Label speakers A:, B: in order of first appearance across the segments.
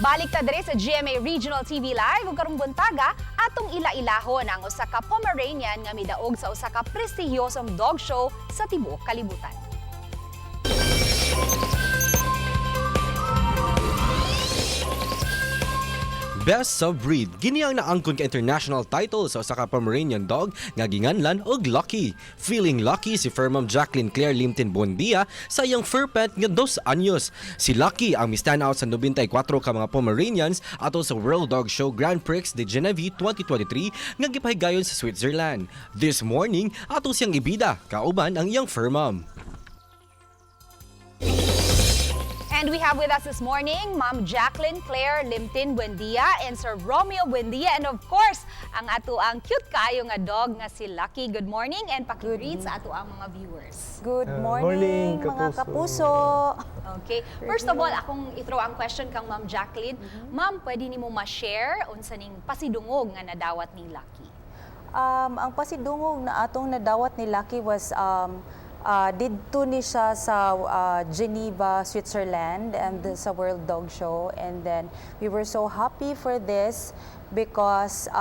A: Balik ta diri sa GMA Regional TV Live ug karong buntaga atong ila-ilahon ang usa ka Pomeranian nga midaog sa usa ka prestihiyosong dog show sa tibuok kalibutan.
B: Best of Breed, kini ang naangkon ka international title sa usa ka Pomeranian dog nga ginganlan og Lucky. Feeling lucky si fur mom Jacqueline Claire Limtin Buendia sa iyang fur pet nga 2 anyos. Si Lucky ang mi-stand out sa 94 ka mga Pomeranians ato sa World Dog Show Grand Prix de Geneve 2023 nga gipahigayon sa Switzerland. This morning, ato siyang ibida kauban ang iyang fur mom.
A: And we have with us this morning Ma'am Jacqueline Claire Limtin Buendia and Sir Romeo Buendia and, of course, ang ato ang cute kaayo nga dog nga si Lucky. Good morning and paki-greet sa ato ang mga viewers.
C: Good
D: morning,
C: morning, mga
D: kapuso.
C: kapuso.
A: Okay. First of all, akong i-throw ang question kang Ma'am Jacqueline. Ma'am, pwede nimo ma-share unsa ning pasidungog nga nadawat ni Lucky?
C: Ang pasidungog na atong nadawat ni Lucky was didto ni siya sa Geneva, Switzerland and sa World Dog Show, and then we were so happy for this because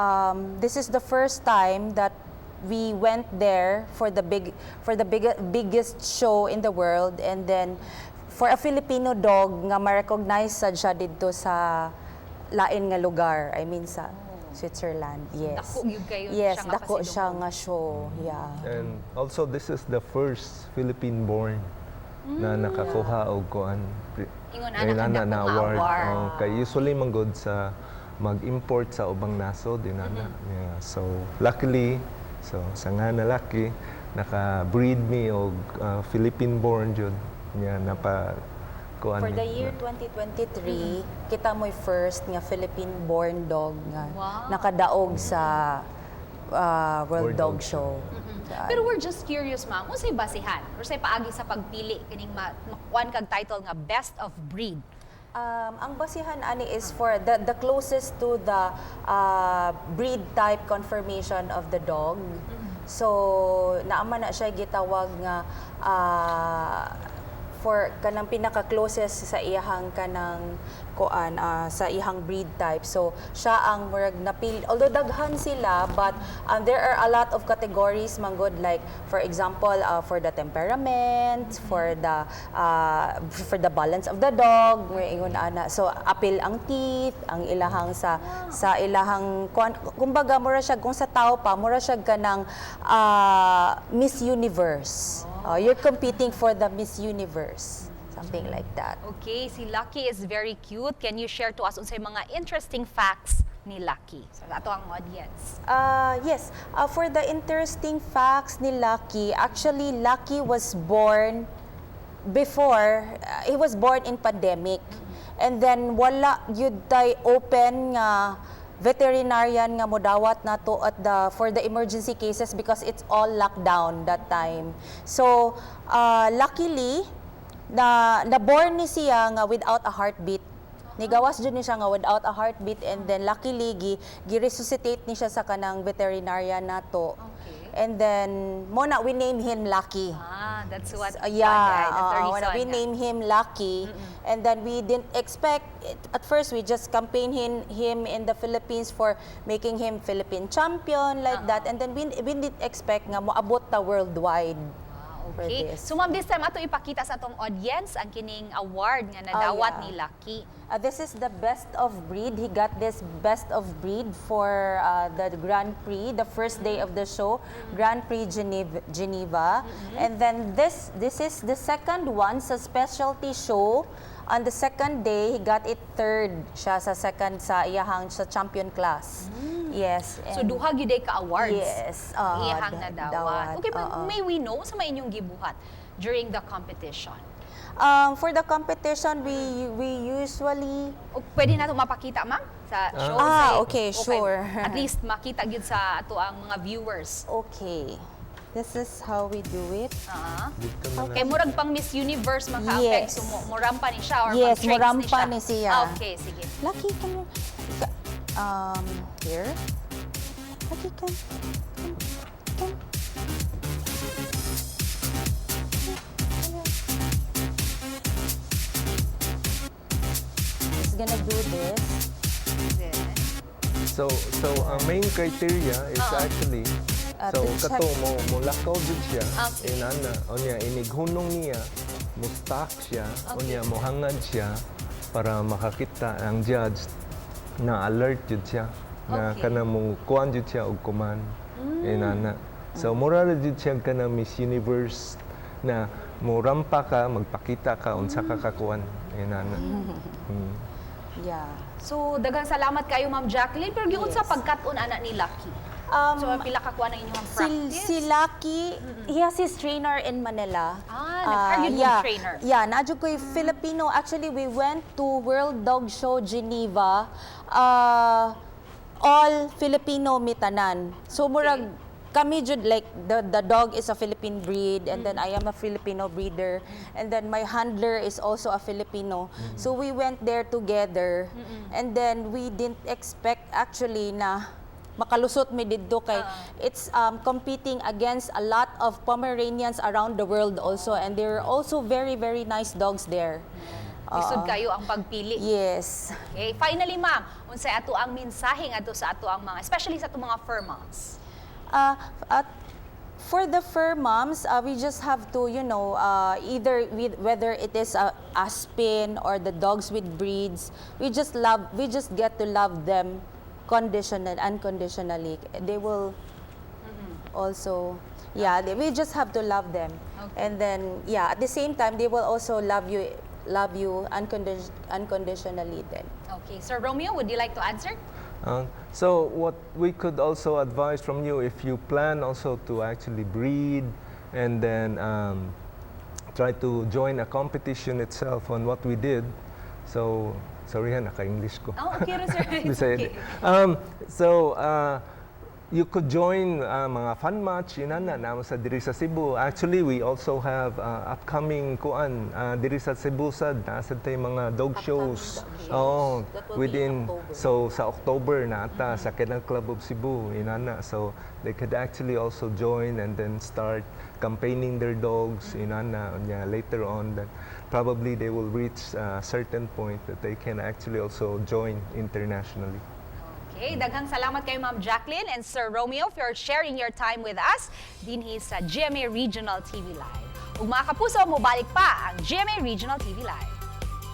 C: this is the first time that we went there for the biggest show in the world, and then for a Filipino dog nga ma-recognize sad siya didto sa lain nga lugar, I mean, sa Switzerland, yes.
A: Dako gyud kayo
C: Yes,
A: siya nga
C: dako siya
A: pasidungog.
C: Nga show, yeah.
D: And also, this is the first Philippine-born na nakakuha og kuan.
A: Ingon ana
D: Ngayon
A: ka
D: ana
A: dako
D: na
A: nga
D: award.
A: award.
D: Oh, kay usually man gud sa mag-import sa ubang nasod din ana. Yeah. So luckily, so sa nga na lucky naka-breed mi og Philippine-born jud. Nya napa kuan
C: For the
D: mi.
C: year 2023, kita mo'y first nga Philippine-born dog nga nakadaog sa World
D: World
C: Dog
D: Dog
C: Show.
A: Pero we're just curious, ma'am, unsay basihan? Unsay paagi sa pagpili kining makuan kag title nga Best of Breed?
C: Ang basihan ani is for the closest to the breed type conformation of the dog. So naa man na siya gitawag nga for kanang pinaka closest sa iyahang kanang kuan sa iyang breed type. So siya ang murag napili, although daghan sila, but there are a lot of categories man gud, like for example, for the temperament, for the balance of the dog, may ingon ana. So apil ang teeth, ang ilahang sa ilahang kuan, kumbaga mura siya kung sa tao pa, mura siya kanang Miss Universe. You're competing for the Miss Universe, something like that.
A: Okay, si Lucky is very cute. Can you share to us unsay mga interesting facts ni Lucky sa ato ang audience?
C: Yes. For the interesting facts ni Lucky, actually, Lucky was born before, he was born in pandemic. And then, wala gyud tay open nga veterinarian nga modawat nato at the for the emergency cases because it's all locked down that time. So, luckily, na born ni siya nga without a heartbeat. Nigawas jud ni siya nga without a heartbeat, and then luckily gi resuscitate ni siya sa kanang veterinarian nato. And then mo na we name him Lucky.
A: Ah, that's what
C: Yeah,
A: that's the
C: mo na
A: reason.
C: We name him Lucky, and then we didn't expect it. At first, we just campaign him in the Philippines for making him Philippine champion like that, and then we didn't expect nga moabot ta worldwide for this.
A: So ma'am, this time ato ipakita sa atong audience ang kining award nga nadawat ni Lucky.
C: This is the Best of Breed. He got this Best of Breed for the Grand Prix, the first day of the show, Grand Prix Geneva. And then this is the second one sa specialty show. On the second day, he got it third siya sa second sa iyahang sa champion class. Yes.
A: So duha gyud ay ka awards.
C: Yes,
A: iyahang nadawat.
C: dawat,
A: Okay, but
C: oo.
A: May we know sa may inyong gibuhat during the competition?
C: For the competition, we usually
A: O, pwede nato mapakita, ma'am, sa show?
C: Ah, okay, sure.
A: At least makita gyud sa ato ang mga viewers.
C: Okay. This is how we do it.
D: Dito na
A: Kay murag pang Miss Universe man ka
C: Yes.
A: so murampa ni siya or
C: Yes,
A: pag-tricks
C: murampa
A: ni
C: ni
A: siya.
C: siya.
A: Ah, okay, sige.
C: Lucky, can you here? Lucky, come, come, come. This just gonna do this.
A: Then,
D: So ang main criteria is actually so
C: to check.
D: Kato mo lakaw jud siya inana, unya inighunong niya, mo stuck siya, unya mo hangad siya para makakita ang judge na alert jud siya na kana mo kuan jud siya og command inana. So mura ra jud siya kana Miss Universe na mo rampa ka, magpakita ka unsa ka kakuan inana.
A: So, daghang salamat kayo, Ma'am Jacqueline. Pero giunsa pagkat-on ana ni Lucky? So, pila ka kuan ang inyong
C: Si,
A: practice?
C: si Lucky, he has his trainer in Manila.
A: Ah, nag-hire yun mong trainer.
C: Yeah, naa jud ko'y Filipino. Actually, we went to World Dog Show Geneva. All Filipino mi tanan. So, murag kami jud, like the dog is a Philippine breed and then I am a Filipino breeder and then my handler is also a Filipino. So we went there together and then we didn't expect actually na makalusot mi didto kay it's competing against a lot of Pomeranians around the world also, and there are also very, very nice dogs there.
A: Lisod kayo ang pagpili.
C: Yes.
A: Okay, finally, ma'am, unsay ato ang mensahe ngadto sa ato ang mga, especially sa ato mga fur moms?
C: At for the fur moms, we just have to either with whether it is a Aspin or the dogs with breeds, we just get to love them unconditionally. They will also, yeah, we just have to love them. And then, yeah, at the same time, they will also love you unconditionally then.
A: Okay, Sir Romeo, would you like to answer?
D: So what we could also advise from you, if you plan also to actually breed and then try to join a competition itself on what we did. So, sorry ha, naka-English ko.
A: Oh, okay ra, sir. It's
D: Bisaya
A: okay.
D: di. So, you could join mga fun match, yun na, na sa diri sa Cebu. Actually, we also have upcoming kuan diri sa Cebu sad, naa sad tay mga dog shows.
C: Dog shows.
D: Oo,
C: That will be
D: within
C: October.
D: So sa October na ata sa Kennel Club of Cebu, inana. So they could actually also join and then start campaigning their dogs, inana. Unya, later on that probably they will reach a certain point that they can actually also join internationally.
A: Okay, daghang salamat kay Ma'am Jacqueline and Sir Romeo for sharing your time with us dinhi sa GMA Regional TV Live. Ug mga kapuso, mobalik pa ang GMA Regional TV Live.